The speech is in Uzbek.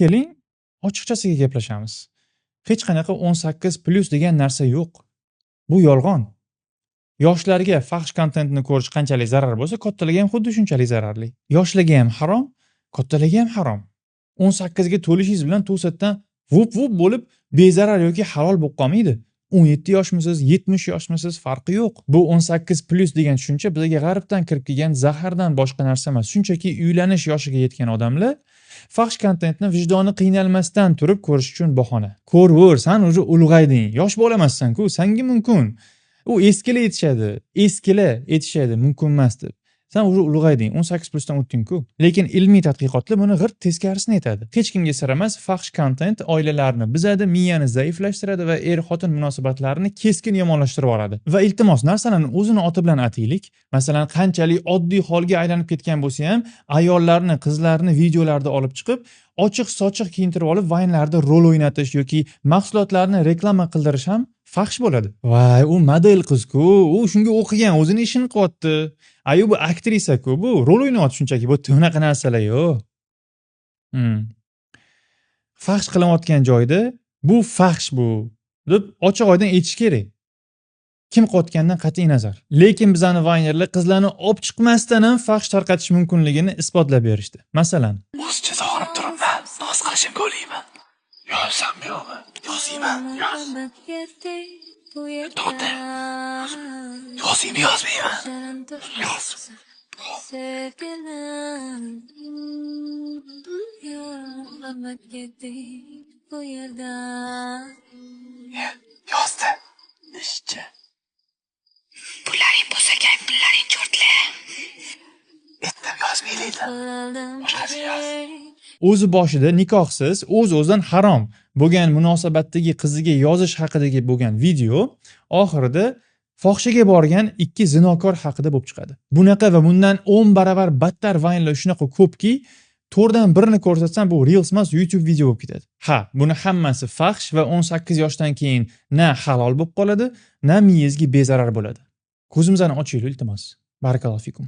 Keling, ochiqchasiga gaplashamiz. Hech qanaqa 18+ degan narsa yo'q. Bu yolg'on. Yoshlarga fahsh kontentni ko'rish qanchalik zarar bo'lsa, kattalarga ham xuddi shunchalik zararli. Yoshlarga ham harom, kattalarga ham harom. 18 ga to'lishingiz bilan to'satdan vup-vup bo'lib bezarar yoki halol bo'lib qolmaydi. 17 yoshmisiz, 70 yoshmisiz, farqi yo'q. Bu 18+ degan tushuncha bizga g'arbdan kirib kelgan zahardan boshqa narsa emas. Shunchaki uylanish yoshiga yetgan odamlar fahsh kontentni vijdoni qiynalmasdan turib ko'rish uchun bahona. Ko'rvur, san уже ulg'ayding, yosh bola emassan-ku, sanga mumkin. U eskilar aytishadi, eskilar aytishadi mumkin emas deb. San уже ulg'ayding, 18+ dan o'tding-ku. Lekin ilmiy tadqiqotlar buni g'irt teskarisini aytadi. Hech kimga sir emas, fahsh kontent oilalarni buzadi, miyani zaiflashtiradi va er-xotin munosabatlarini keskin yomonlashtirib yuboradi. Va iltimos, narsalarni o'zini oti bilan ataylik. Masalan, qanchalik oddiy holga aylanib ketgan bo'lsa ham, ayollarni, qizlarni videolarda olib chiqib, ochiq-sochiq kiyintirib olib, vaynlarda rol o'ynatish yoki mahsulotlarni reklama qildirish ham fahsh bo'ladi. Voy, u model qiz-ku, u shunga o'qigan, o'zini ishini qilyapti. Ayu bu aktrisa-ku, bu rol o'ynayapti shunchaki, bu yerda unaqa narsalar yo'q. Fahsh qilinayotgan joyda bu fahsh bu deb ochiq oydin aytish kerak. Kim qilayotganidan qat'iy nazar. Lekin bizani vaynerlar qizlarni olib chiqmasdan ham fahsh tarqatish mumkinligini isbotlab berishdi. Masalan, O'zicha sog'inib turibman. Noz qilishim qo'liymi? Yozsammi yo'qmi? Yozaymi? Yoz. To'xta. Yozaymi, yozmaymi? Yoz. Sevgilim yo'qlama ketdik bu yerdan. Yozdi. Ishchi. Pullaring bo'lsa kerak, pullaring cho'rtla. Etdim, yozmaylik. Boshqasi yoz. O'zi boshida nikohsiz, o'z-o'zidan harom bo'lgan munosabatdagi qiziga yozish haqidagi bo'lgan video oxirida fohishaga borgan ikki zinokor haqida bo'lib chiqadi. Bunaqa va bundan 10 baravar battar vaynlar shunaqa ko'pki, to'rdan birini ko'rsatsam bu Reels emas, YouTube video bo'lib ketadi. Ha, buni hammasi fahsh va 18 yoshdan keyin na halol bo'lib qoladi, na miyangizga bezarar bo'ladi. Ko'zimizni ochaylik, iltimos. Barakallohu fikum.